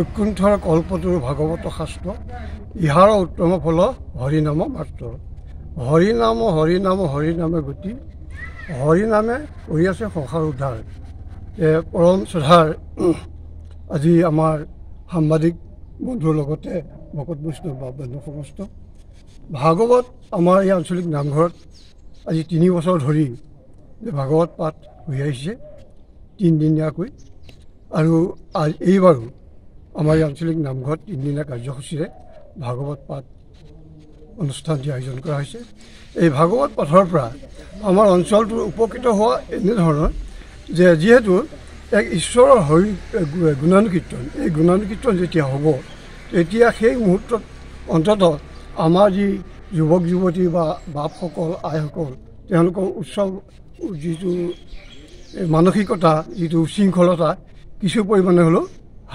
বৈকুণ্ঠৰ কল্পতৰু ভাগৱত শাস্ত্ৰ, ইহাৰ উত্তম ফল হৰিনাম মাত্ৰ। হৰিনাম হৰিনাম হৰিনামে গতি, হৰিনামে কৰি আছে সংসাৰ উদ্ধাৰ। পৰম শ্ৰদ্ধাৰ আজি আমাৰ সাংবাদিক বন্ধুৰ লগতে ভকত বৈষ্ণৱ বা বন্ধু সমস্ত, ভাগৱত আমাৰ এই আঞ্চলিক নামঘৰত আজি 3 বছৰ ধৰি ভাগৱত পাঠ হৈ আহিছে তিনিদিনীয়াকৈ। আৰু এইবাৰো আমাৰ এই আঞ্চলিক নামঘৰত তিনিদিনীয়া কাৰ্যসূচীৰে ভাগৱত পাঠ অনুষ্ঠানটি আয়োজন কৰা হৈছে। এই ভাগৱত পাঠৰ পৰা আমাৰ অঞ্চলটোৰ উপকৃত হোৱা এনেধৰণৰ যে যিহেতু এক ঈশ্বৰৰ হৰি গুণানুকীৰ্তন, এই গুণানুকীৰ্তন যেতিয়া হ'ব তেতিয়া সেই মুহূৰ্তত অন্ততঃ আমাৰ যি যুৱক যুৱতী বা বাপসকল আইসকল তেওঁলোকৰ উৎসৱ যিটো মানসিকতা, যিটো উচ্ছৃংখলতা কিছু পৰিমাণে হ'লেও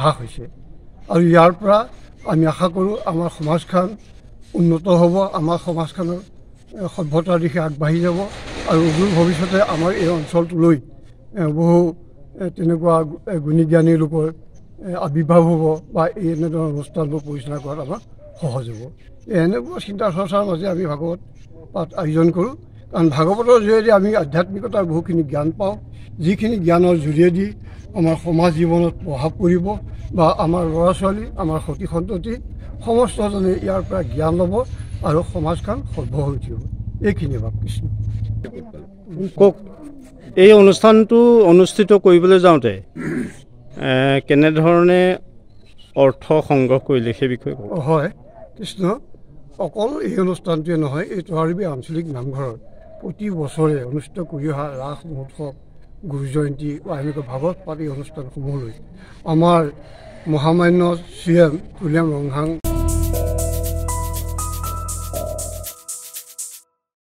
হ্ৰাস হৈছে। আৰু ইয়াৰ পৰা আমি আশা কৰোঁ আমাৰ সমাজখন উন্নত হ'ব, আমাৰ সমাজখনৰ সভ্যতাৰ দিশে আগবাঢ়ি যাব আৰু অদূৰ ভৱিষ্যতে আমাৰ এই অঞ্চলটোলৈ বহু তেনেকুৱা গুণী জ্ঞানী লোকৰ আৱিৰ্ভাৱ হ'ব বা এই এনেধৰণৰ অনুষ্ঠানবোৰ পৰিচালনা কৰাত আমাৰ সহজ হ'ব। এনেকুৱা চিন্তা চৰ্চাৰ মাজে আমি ভাগৱত পাঠ আয়োজন কৰোঁ। কাৰণ ভাগৱতৰ যোগেদি আমি আধ্যাত্মিকতাৰ বহুখিনি জ্ঞান পাওঁ, যিখিনি জ্ঞানৰ যোগেদি আমাৰ সমাজ জীৱনত প্ৰভাৱ পৰিব বা আমাৰ ল'ৰা ছোৱালী, আমাৰ সতি সন্ততি সমস্তজনে ইয়াৰ পৰা জ্ঞান ল'ব আৰু সমাজখন সভ্য হৈ উঠিব। এইখিনিয়ে বাপ কৃষ্ণ। কওক, এই অনুষ্ঠানটো অনুষ্ঠিত কৰিবলৈ যাওঁতে কেনেধৰণে অৰ্থ সংগ্ৰহ কৰিলে সেই বিষয়ে? হয় কৃষ্ণ, অকল এই অনুষ্ঠানটোৱে নহয়, এই তৰাৰবি আঞ্চলিক নামঘৰত প্ৰতি বছৰে অনুষ্ঠিত কৰি অহা ৰাস মহোৎসৱ, গুৰু জয়ন্তী বা এনেকুৱা ভাগৱত পাঠ এই অনুষ্ঠানসমূহলৈ আমাৰ মহামান্য চি এম তুলিৰাম ৰংহাং